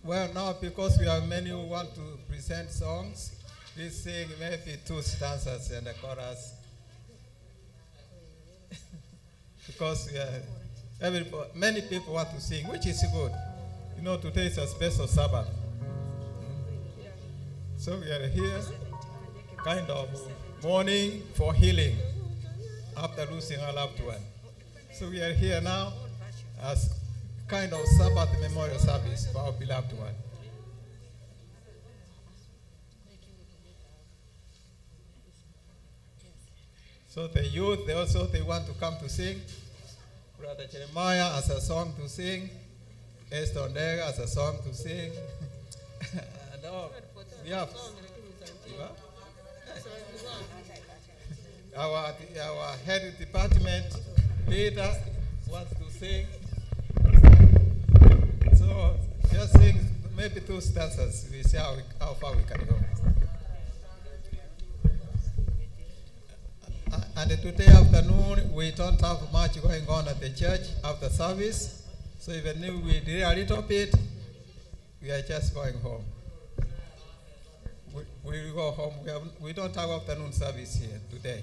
Well, now, because we have many who want to present songs, we sing maybe two stanzas and a chorus. Because many people want to sing, which is good. You know, today is a special Sabbath. So we are here, kind of mourning for healing after losing our loved one. So we are here now as kind of Sabbath memorial service for our beloved one. So the youth, they also, they want to come to sing. Brother Jeremiah has a song to sing. Esther Ondega has a song to sing. And all, we have our head department leader wants to sing. So just sing maybe two stanzas. We see how far we can go. And today afternoon, we don't have much going on at the church after service. So even if we delay a little bit, we are just going home. We will go home. We don't have afternoon service here today.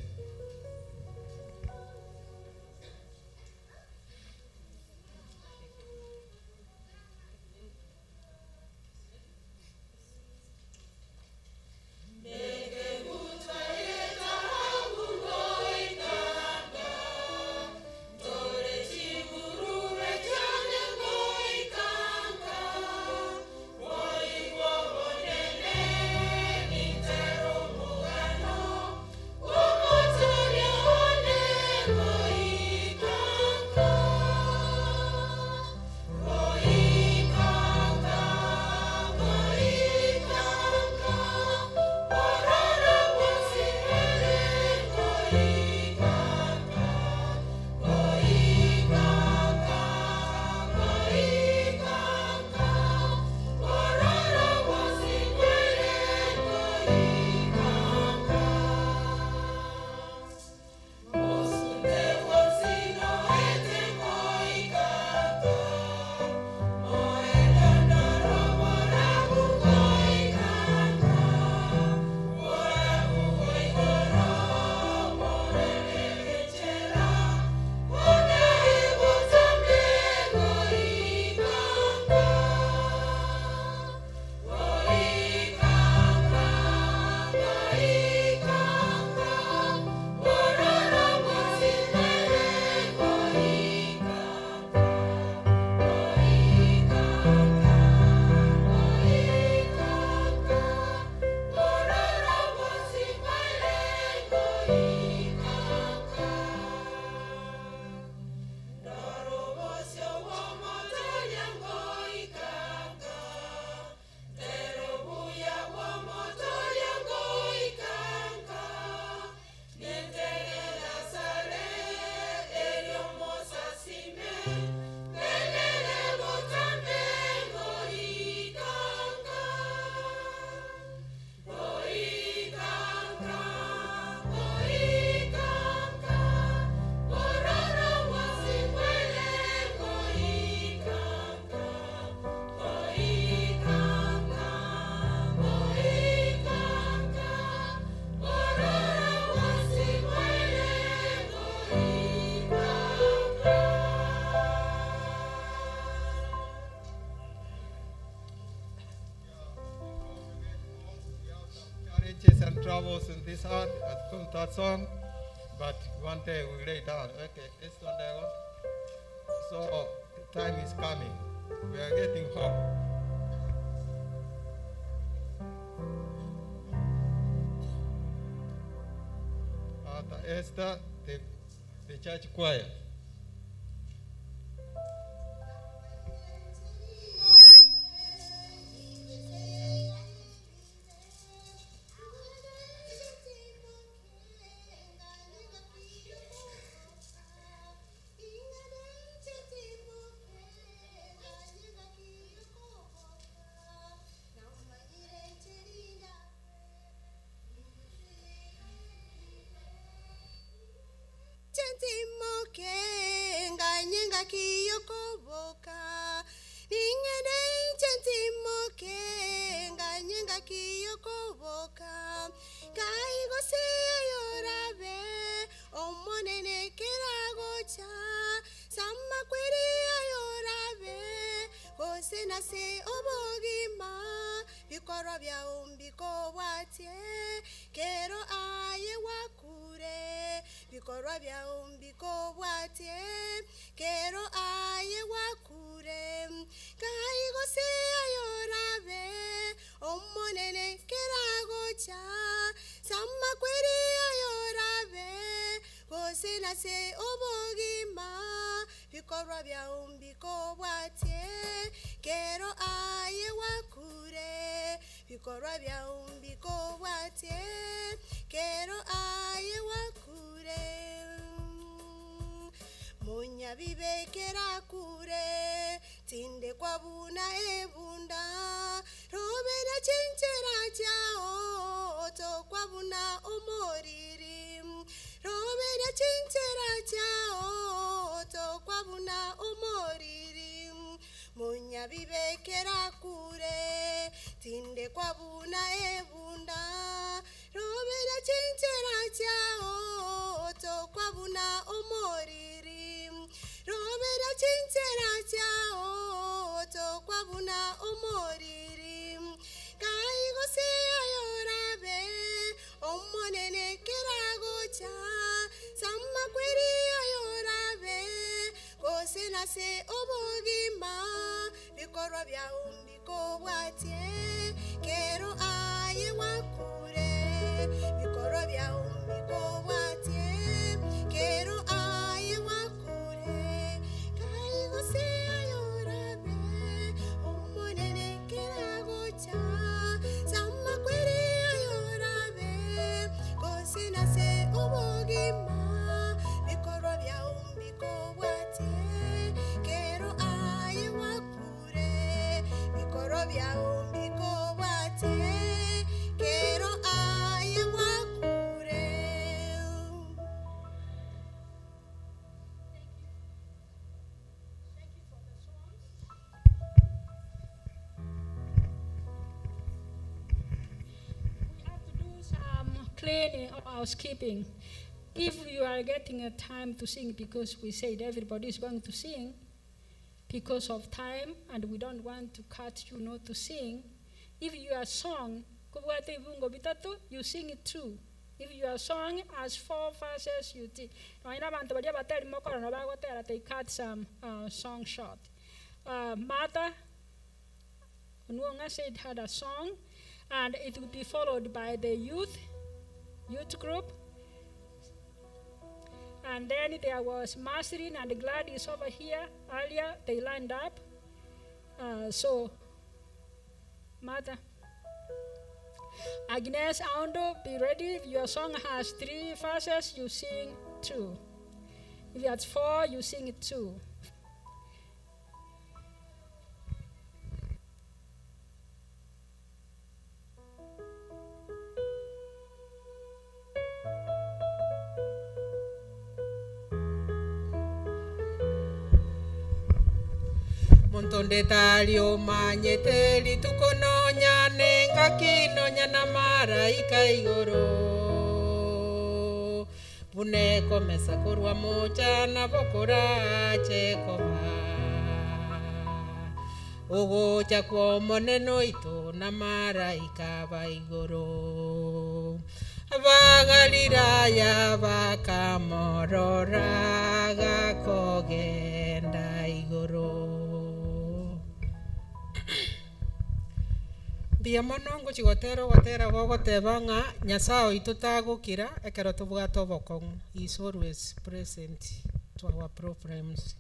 Oh, this earth, as come that song, but one day we lay down. Okay, it's on there. So the time is coming. We are getting home. After Esther, the church choir. Cleaning or housekeeping. If you are getting a time to sing, because we said everybody is going to sing because of time and we don't want to cut you not to sing. If you are song, you sing it too. If you are song as 4 verses, you did. They cut some song short. Martha Nwonga said had a song, and it would be followed by the youth group. And then there was Masrin and Gladys over here earlier. They lined up. So, Martha. Agnes Aundo, be ready. If your song has 3 verses, you sing 2. If it has 4, you sing 2. Montonde talio manyete litukononya nenga kinonya na maraika igoro buneko mesa kurwa mocha na bokora chekoba ugocha kwa moneno ito na maraika ba igoro. Bagalilaya bakamorora gakogenda igoro. Mbuya mono ngochigotera ogotera gogoteba ng'a Nyasaye oito tagokira ekero tobwate obokong'u. He is always present to our problems.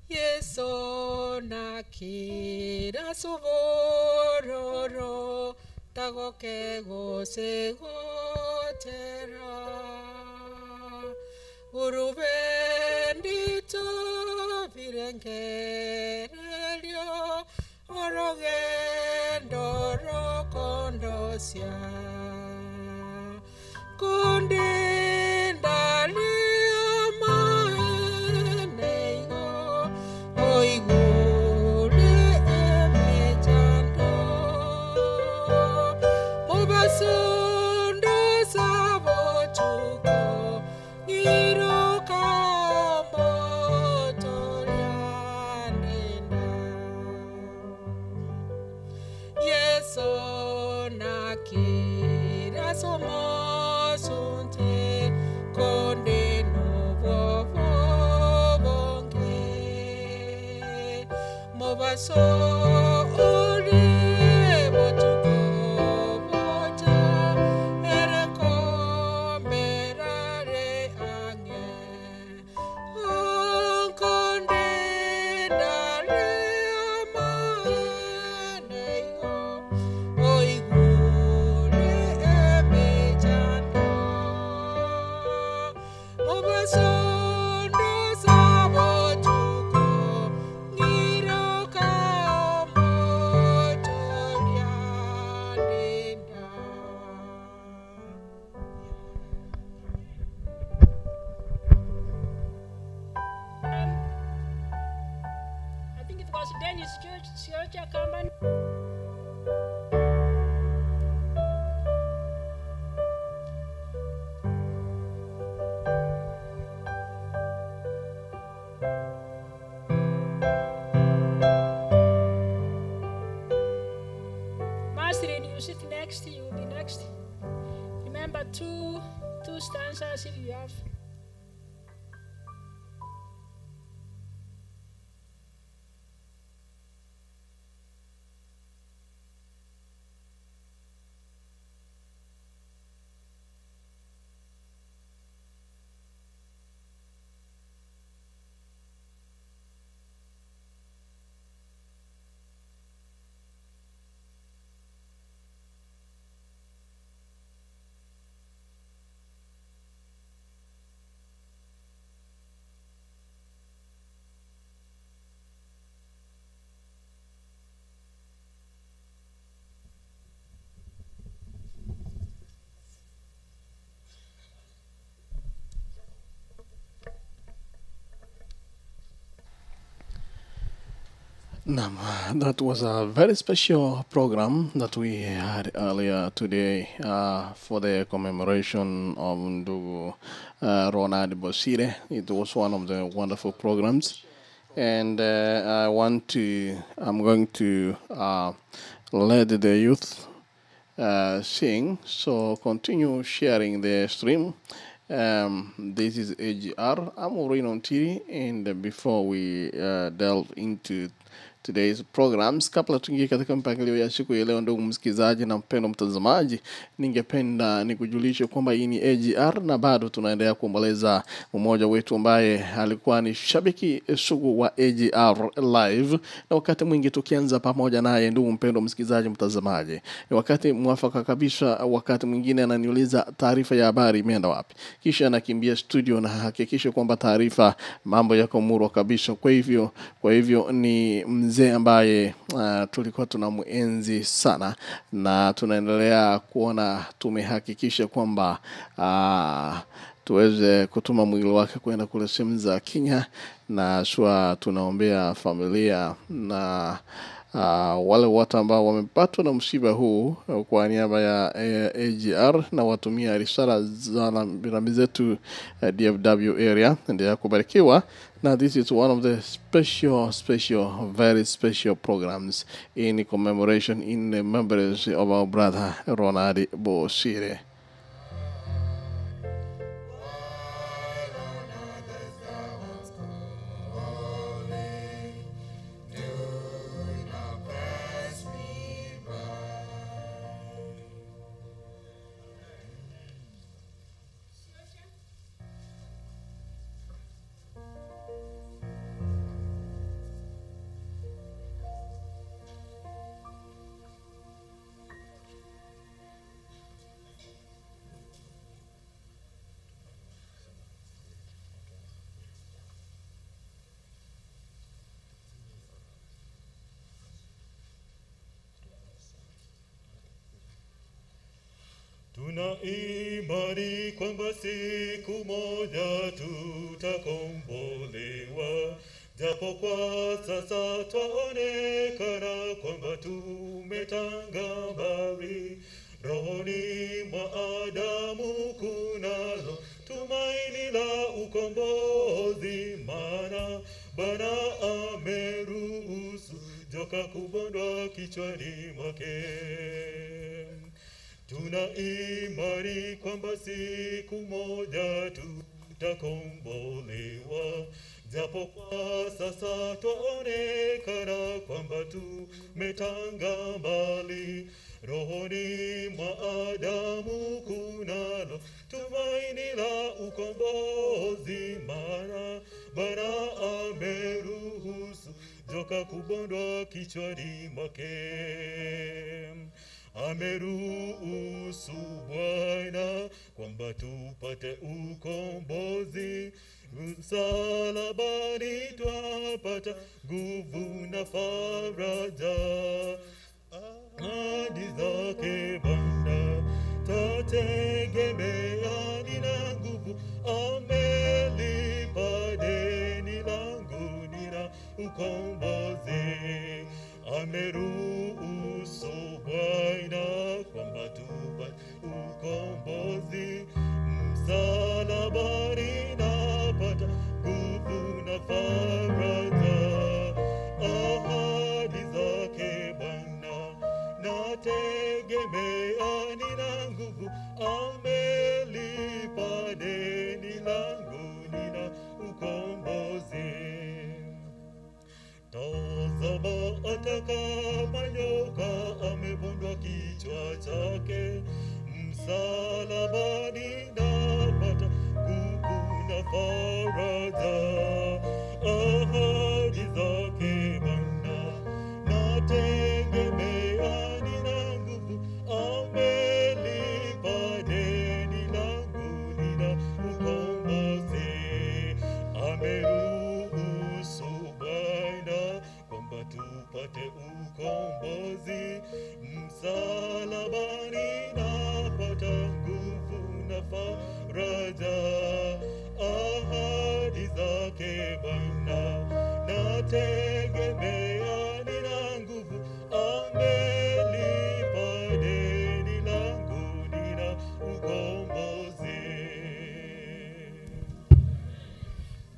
Yeso nakira sobororo tagoke gose gotera urubendito birengerelio orogendo rokondosia kundindalia maeneigo oigure emechando mubasundo sabotuko ngiruka motorianenda. Yeso nakira somosunte konde nobo bonge mobaso ore botuko bocha ereko merare ange konde dale amaneigo oigure emechando mubasundo sabotuko ngiruka motorianenda. I think it was Danish Church, Church Company. Masterin, you sit next, you will be next. Remember two stanzas if you have. Naam, that was a very special program that we had earlier today for the commemoration of Ndugu Ronald Bosire. It was one of the wonderful programs. And I'm going to let the youth sing. So continue sharing the stream. This is AGR. I'm Maureen Ontiri, and before we delve into today's programs, kabla tuingie katika mpangilio ya siku ya leo, ndugu msikizaji na mpendo mtazamaji, ningependa nikujulishe kwamba hii ni AGR na bado tunaendelea kuomboleza mmoja wetu ambaye alikuwa ni shabiki sugu wa AGR Live, na wakati mwingi tukianza pamoja naye. Ndugu mpendo msikizaji mtazamaji, ni wakati mwafaka kabisa. Wakati mwingine ananiuliza taarifa ya habari imeenda wapi, kisha anakimbia studio na hakikisha kwamba taarifa mambo yako murwa kabisa. Kwa hivyo ni mzee ambaye tulikuwa tunamuenzi sana, na tunaendelea kuona tumehakikisha kwamba tuweze kutuma mwili wake kwenda kule sehemu za Kenya, na swa tunaombea familia na Wale wote ambao wamepatwa na msiba huu, kwa niaba ya AGR na watumia risala za rambirambi zetu DFW area, endelea kubarikiwa. Now this is one of the special, special, very special programs in commemoration, in remembrance of our brother Ronald Bosire. Tuna imani kwamba siku moja tutakombolewa, japo kwa sasa twaonekana kwamba tumetanga mbali. Rohoni mwa Adamu kunalo tumaini la ukombozi, maana Bwana ameruhusu joka kubondwa kichwani mwake. Tuna imani kwamba siku moja tutakombolewa, japo kwa sasa twaonekana kwamba tumetanga mbali. Rohoni mwa Adamu kunalo tumaini la ukombozi, maana Bwana ameruhusu joka kubondwa kichwani mwake. Ameruhusu Bwana kwamba tupate ukombozi, msalabani twapata nguvu na faraja. Ahadi zake Bwana tategemea, nina nguvu, amelipa deni langu, nina ukombozi. Ameruhusu Bwana kwamba tupate ukombozi, msalabani napata nguvu na faraja. Ahadi zake Bwana nategemea, nina nguvu, amelipa deni langu, nina ukombozi. Tazama hata kama nyoka amebondwa kichwa chake, msalabani napata nguvu na faraja. Ahadi zake Bwana nategemea, nina nguvu, amelipa deni langu, nina ukombozi. Ameruhusu Bwana kwamba tupate ukombozi, msalabani napata nguvu na faraja. Ahadi zake Bwana nategemea, nina nguvu, amelipa deni langu, nina ukombozi.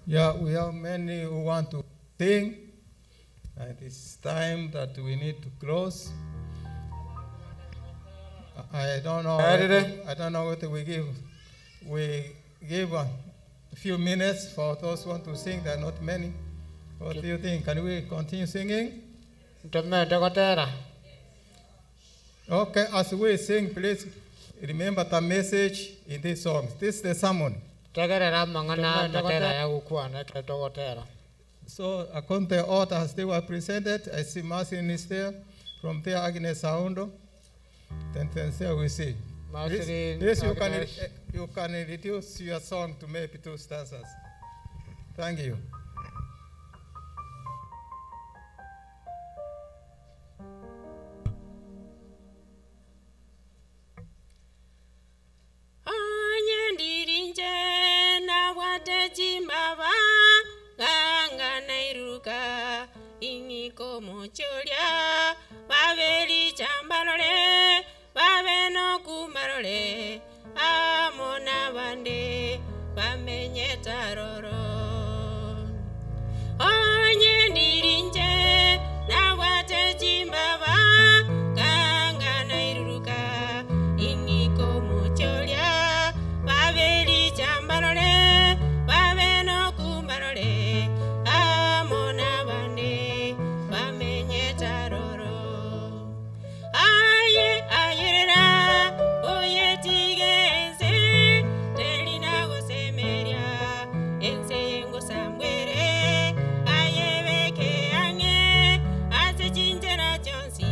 Yeah, we have many who want to sing, and it's time that we need to close. I don't know. I don't know what we give. We give a few minutes for those who want to sing. There are not many. What do you think? Can we continue singing? Okay, as we sing, please remember the message in this song. This is the sermon. So according to the order as they were presented, I see Martin is there. From there, Agnes Saundo. Then there we see. This you can reduce your song to maybe 2 stanzas. Thank you. Komo Omucholia babeli chambalole babeno kumarole amona bande bamenye taroro onye ndirinje nawate chimbaba kanga nairuruka ingiko mucholia babeli chambalole babeno kumarole amona bande bamenye taroro aye ayerera oye tigenze telina gosemeria ense ngosambwere ayebeke ange ase chinjera chonsi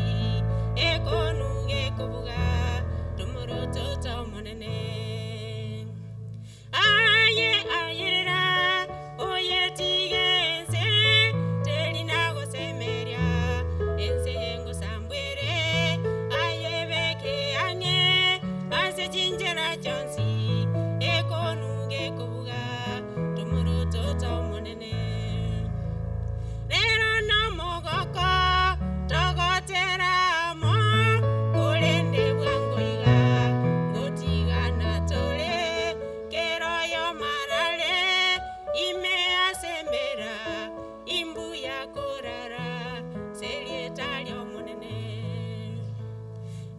ekonuge kubuga tumoroto tomonene aye ayerera oye tigenze telina gosemeria ense ngosambwere ayebeke ange ase chinjera chonsi ekonuge kubuga tumoroto tomonene rero no mogoko togoteramo kulende bwangoiga ngotigana tole keroyo marale ime asemera imbuya korara selietalio monene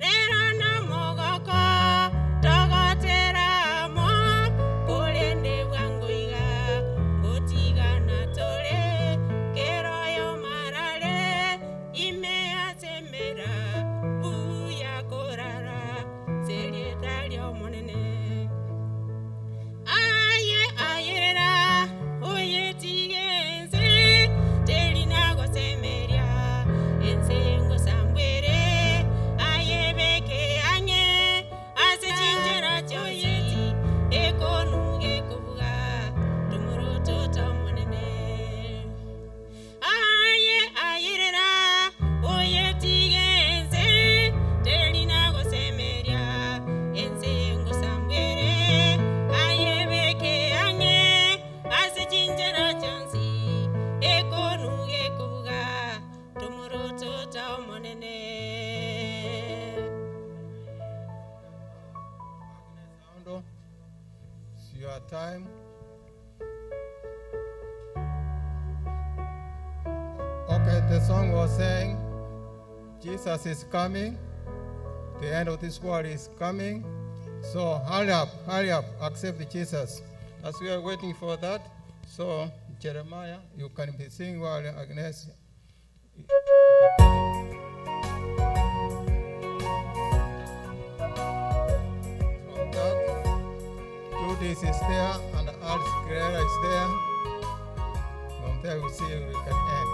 rero no mogoko togoteramo kulende bwangoiga ngotigana tole keroyo marale ime asemera buya korara selietalio monene aye ayerera oye tigenze telina gosemeria ense ngosambwere ayebeke ange ase chinjera choyeti ekonuge kubuga tumoroto tomonene aye ayerera oye tigenze telina gosemeria ense ngosambwere ayebeke ange ase chinjera chonsi ekonuge kubuga tumoroto tomonene. Aundo, it's your time. Okay, the song was saying, Jesus is coming, the end of this world is coming. So hurry up, accept Jesus. As we are waiting for that, so Jeremiah, you can be singing while Agnes. From that, Judith is there and Alice Guerrera is there. From there we see we can end.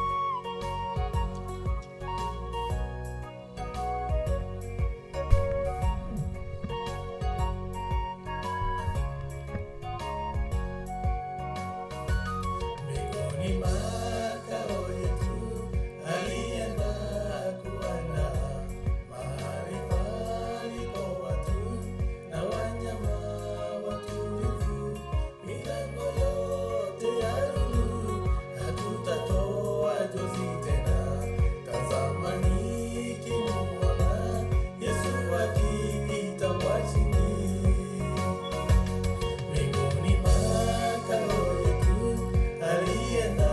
Mbinguni makao yetu alienda kuandaa mahali palipo watu na wanyama watulivu, milango yote ya lulu hatutatoa jozi tena. Tazama nikimuona Yesu akipita kwa chini. Mbinguni makao yetu alienda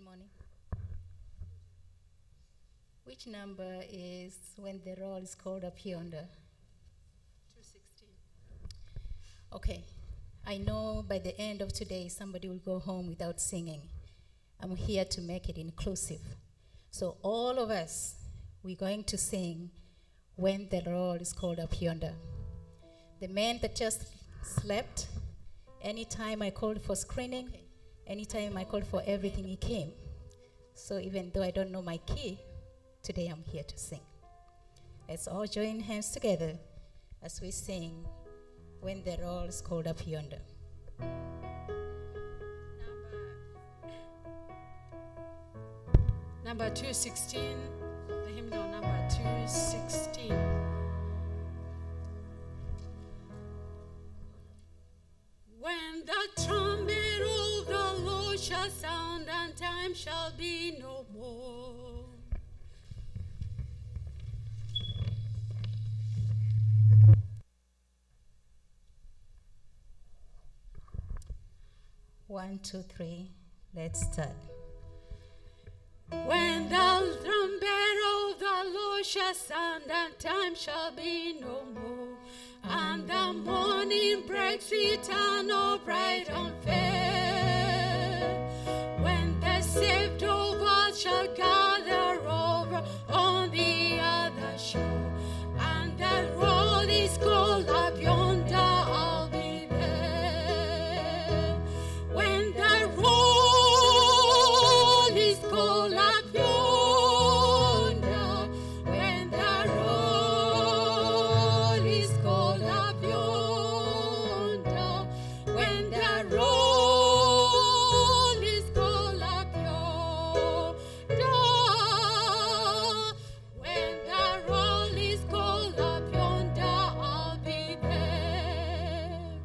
Testimony. Which number is when the roll is called up yonder? 216. Okay. I know by the end of today, somebody will go home without singing. I'm here to make it inclusive. So all of us, we're going to sing when the roll is called up yonder. The man that just slept, anytime I called for screening, anytime I called for everything, he came. So even though I don't know my key, today I'm here to sing. Let's all join hands together as we sing when the roll is called up yonder. Number 216, the hymnal number 216. When the trumpet of the Lord shall sound, and time shall be no more. One, two, three, let's start. When the trumpet of the Lord shall sound, and time shall be no more, and the morning breaks eternal, bright and fair. When the saved of us shall gather over on the other shore, and the road is called up yonder, I'll be there. When the roll is called up yonder, when the roll is called up yonder, when the roll is called up yonder, when the roll is called up yonder, I'll be there.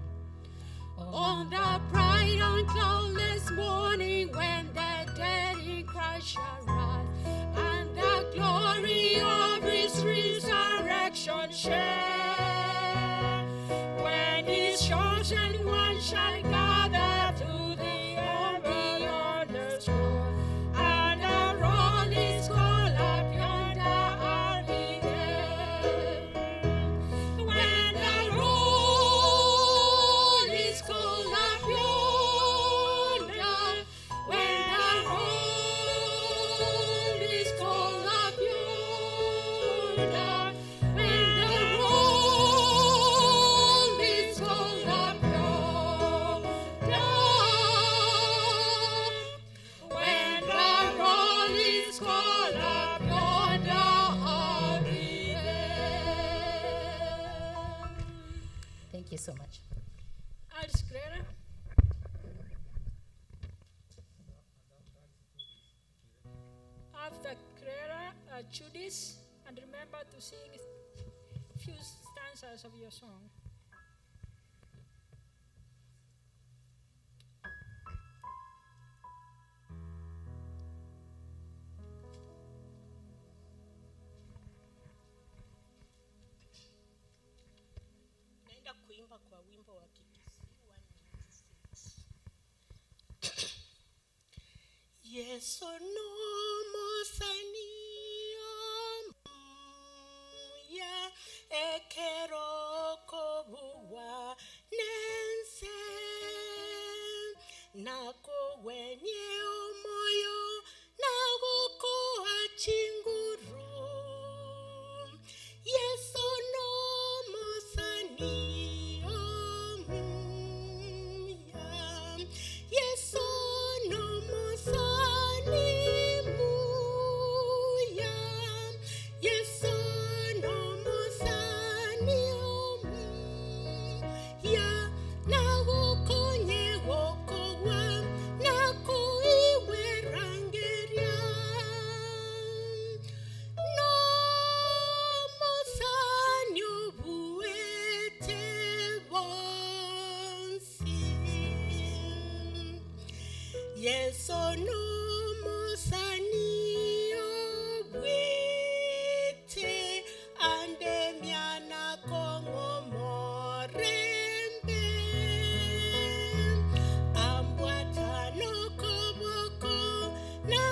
On the bright and cloudless morning, when the dead in Christ shall rise, and the glory of his resurrection share, when his chosen one shall gather to the yonder shore, and the roll is called up yonder, I'll be there. When the roll is called up yonder, when the roll is called up yonder, when the roll is called up yonder, when the roll is called up yonder, I'll be there. Thank you so much. Alice Clara. After Clara, Judith, and remember to sing a few stanzas of your song. Naenda kuimba kwa wimbo wa Kikisii 196. Yesu nomosanio ya ekeroko buwa nense nako wenye omoyo nagokoa chinguru. Yesu nomosanio ya Yesu nomosani muya Yesu nomosani ya nagokonye gokowa nakoiwerangeria nomosani obuete bonsi Yesu nomosani obwete ande miana kongo morembe ambwatano koboko na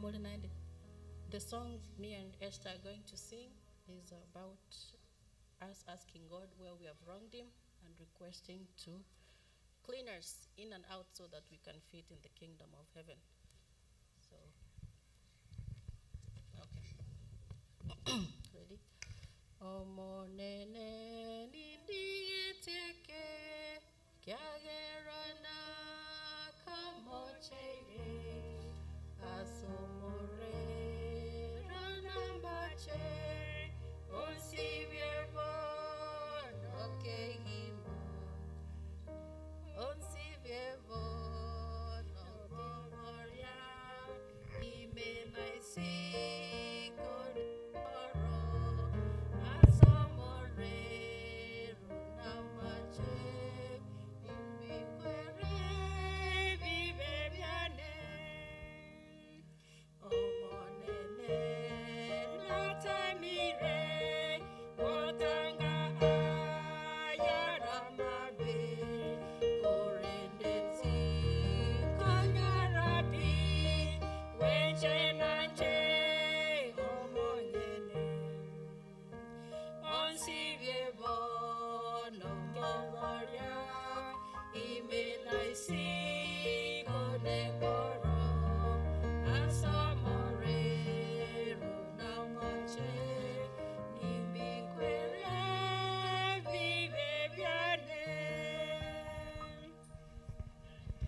The song me and Esther are going to sing is about us asking God where we have wronged him and requesting to clean us in and out so that we can fit in the kingdom of heaven. So, okay. Ready? Omonene nindieteke kyagerana kamocheire asomore ranambache onsibievo nokehima onsibievo nokomoria imenaisiko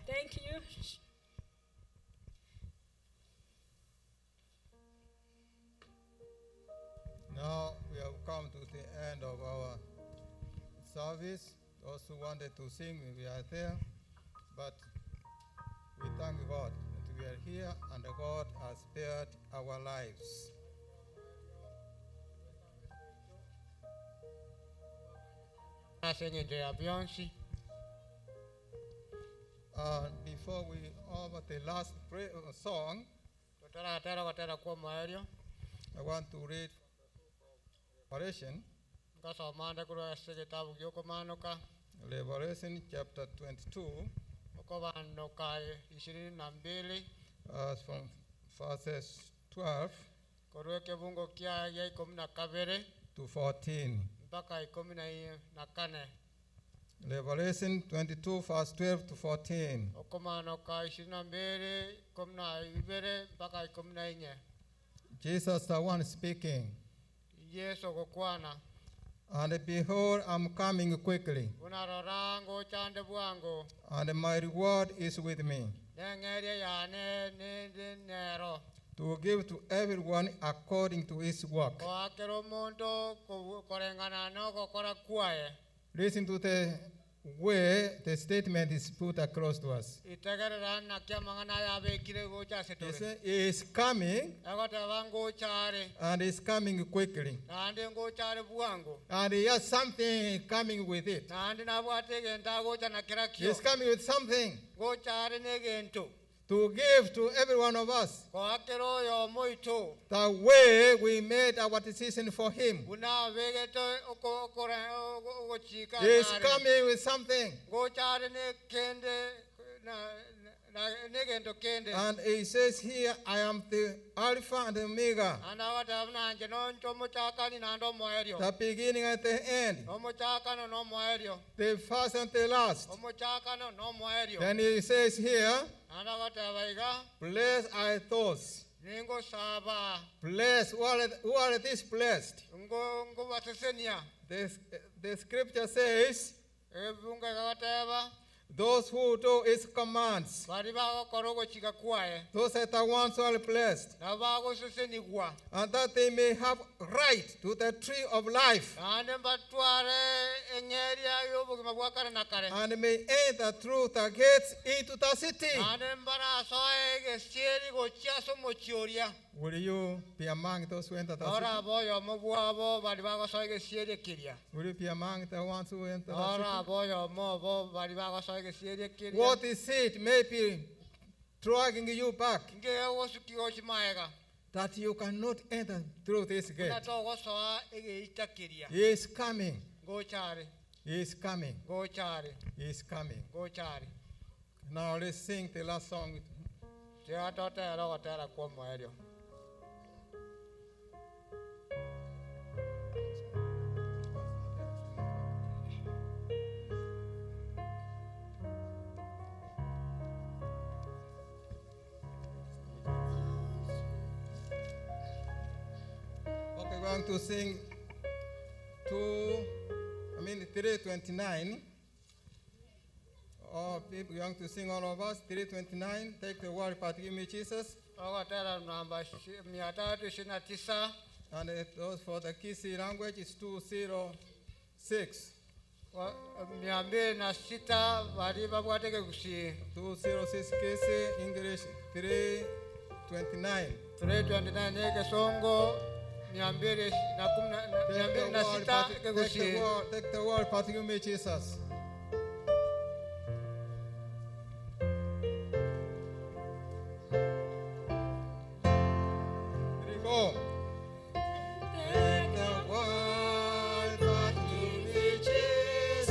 Thank you. Now we have come to the end of our service. Those who wanted to sing, we are there. But we thank God that we are here and God has spared our lives. Before we offer the last song, I want to read Revelation. Revelation chapter 22, from verses 12 to 14. Revelation 22, verse 12 to 14. Jesus the one speaking. And behold, I'm coming quickly, and my reward is with me, to give to everyone according to his work. Listen to the way the statement is put across to us. He said, he is coming, and is coming quickly. And he has something coming with it. He is coming with something to give to every one of us the way we made our decision for him. He is coming with something. And he says here, I am the Alpha and the Omega, the beginning and the end, the first and the last. Then he says here, blessed are those. Blessed, who are these blessed? The scripture says, those who do his commands, those are the ones who are blessed, and that they may have right to the tree of life, and may enter through the gates into the city. Will you be among those who enter the city? Will you be among the ones who enter the city? What is it may be dragging you back, that you cannot enter through this gate? He is coming. He is coming. He is coming. Now let's sing the last song. Tiga totera kwa mwerio. Okay, we're going to sing 329. All people, we are going to sing all of us 329. Take the word, but give me Jesus. Ogotera namba 329. And it goes for the Kisii language is 206. 206 bari babwate Kisii. 206 Kisii, English 329. 329 Kisongo 216 Kisii. Take the word, but give me Jesus. Go. Take the world, but give me Jesus,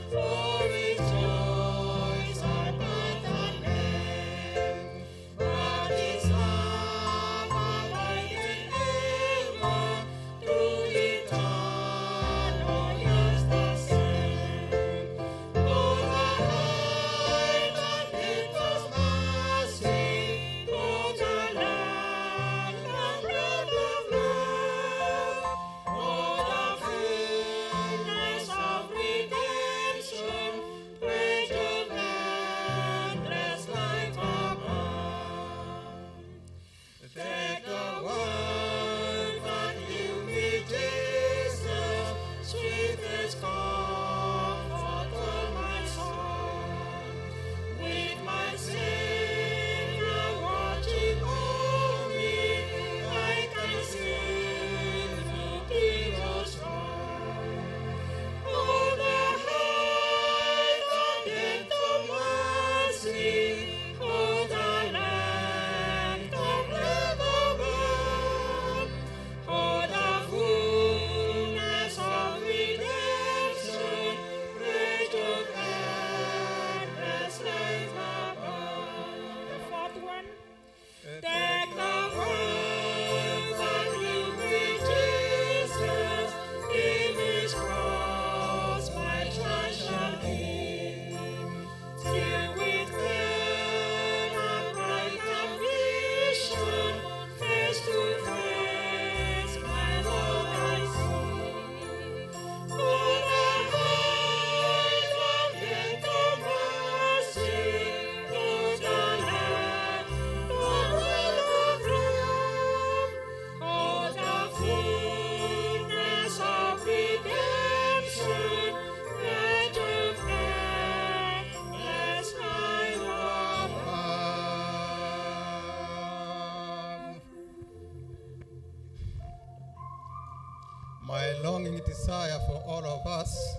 for rejoice our path and end. But His love abiding ever through eternal years the same. Oh, the height and depth of mercy, oh, the length and breadth of love, oh, the fullness of redemption, bridge of endless life above. Take the world, but give me Jesus, sweetest comfort of my soul. With my Savior watching o'er me, I can see through perils all. Oh, the height and depth of mercy, oh, the length of love above, oh, the fullness of redemption, bridge of endless life above. The fourth one. Take the world, but give me Jesus. In His cross my charge shall be. Still with clear and bright ambition, face to face my Lord I see. Oh, the height and depth of mercy, oh, the length of breadth of love, oh, the fullness of redemption, bridge of endless life above. My longing desire for all of us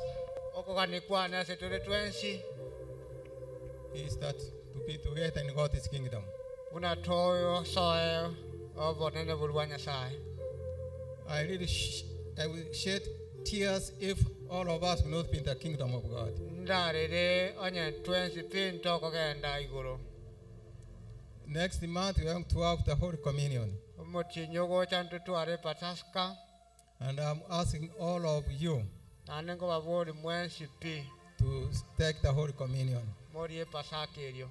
Okoganikwana ase tore twensi is that to be together in God's kingdom. buna toyo soe obonene bwa Nyasaye. I really I will shed tears if all of us will not be in the kingdom of God. Ndarere onye twensi pi ntokogenda igoro. Next month we are going to have the Holy Communion. Omotinyo gocha ntutware Pasaka And I'm asking all of you nane nkobabori mwensi pi to take the Holy Communion. morie Pasaka erio.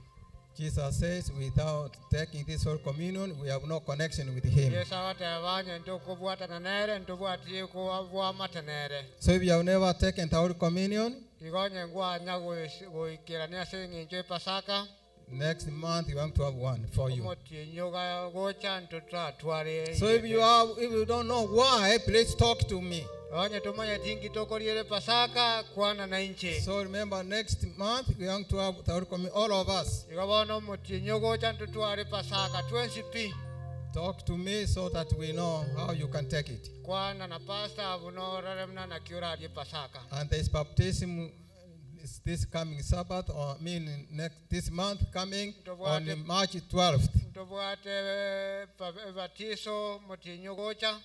Jesus says, without taking this Holy Communion, we have no connection with Him. Yesu agateba onye ntokobwatana nere ntobwatie kobwamate nere. So if you have never taken the Holy Communion, Igo onye ngwanya goikerania ase eng'encho e Pasaka next month we are going to have one for you. omotinyo gocha ntotratware. So if you don't know why, please talk to me. Onye tumanyeti nki Pasaka kwana na inche. So remember, next month we are going to have the Holy Communion, all of us. Igo bono omotinyo gocha ntotware Pasaka twensi pi. Talk to me so that we know how you can take it. Kwana na pastor bunorore mna na kiurarie Pasaka. And there is baptism is this coming Sabbath, or I mean next this month coming on March 12th. Ntobwate batiso motinyo gocha.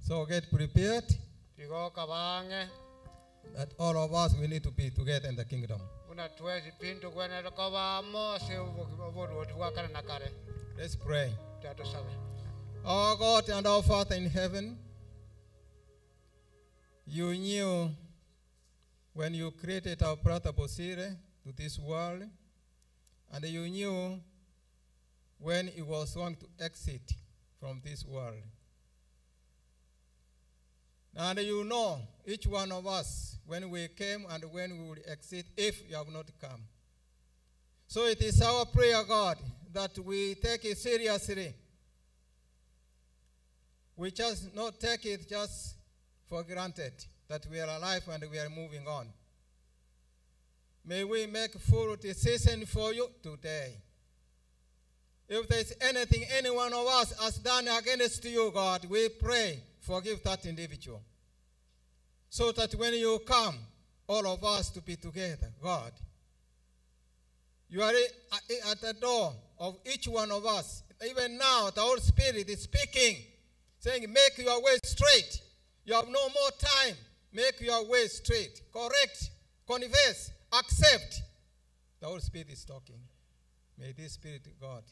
So get prepared Igo kabange that all of us we need to be together in the kingdom. Buna twezi pintu gwenere koba mose oborwoti bwa kare na kare. Let's pray. Tatusabe. Our God and our Father in heaven, you knew when you created our brother Bosire to this world, and you knew when he was going to exit from this world. And you know each one of us when we came and when we will exit if you have not come. So it is our prayer, God, that we take it seriously. We just not take it just for granted that we are alive and we are moving on. May we make full decision for you today. If there is anything any one of us has done against you, God, we pray, forgive that individual. So that when you come, all of us to be together, God. You are at the door of each one of us. Even now, the Holy Spirit is speaking, saying, make your way straight. You have no more time. Make your way straight. Correct, confess, accept. The Holy Spirit is talking. May this Spirit of God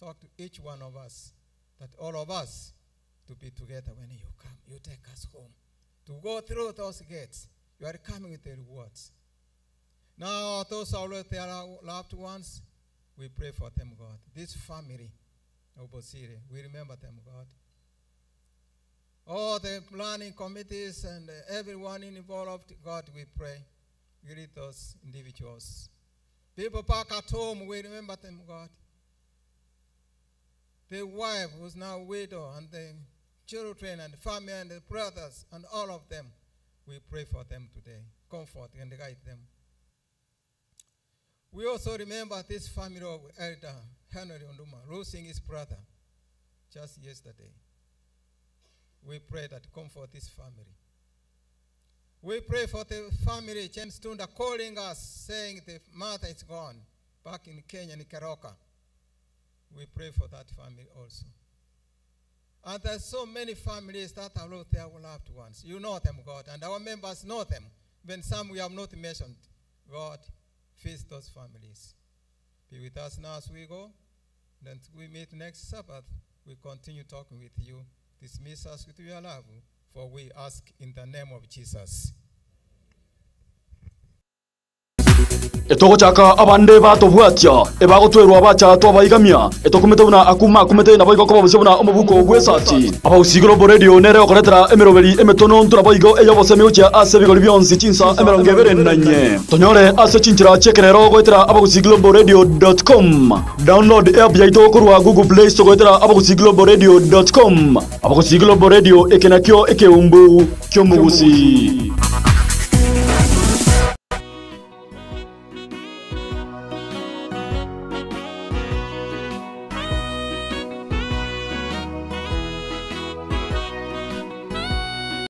talk to each one of us, that all of us to be together when you come. You take us home. To go through those gates, you are coming with the rewards. Now, those who are their loved ones, we pray for them, God. This family of Bosire, we remember them, God. All the planning committees and everyone involved, God, we pray. Greet those individuals. People back at home, we remember them, God. The wife who's now widow, and the children and family and the brothers and all of them, we pray for them today. Comfort and guide them. We also remember this family of Elder Henry Onduma, losing his brother just yesterday. We pray that comfort this family. We pray for the family, James Tunda, calling us, saying the mother is gone, back in Kenya, in Keroka. We pray for that family also. And there's so many families that have lost their loved ones. You know them, God, and our members know them. When some we have not mentioned, God, feast those families. Be with us now as we go. Then we meet next Sabbath. We continue talking with you. Dismiss us with your love, for we ask in the name of Jesus. Etogochaka abande batobwatia ebagotwerwa bacha twabaigamia etokumete buna akuma kumete nabo igoko babuse buna omobuko ogwesati abausigiro bo radio nere okoretera emeroberi emetono ntura boigo eyobosemi gochia ase bigori bionsi chinsa emerongo ebere na nye tonyore ase chinchira chekerero goetera abagusigloboradio.com download app yaito korwa Google Play Store goetera abagusigloboradio.com abagusigloboradio ekenakio ekeumbu kyomugusi.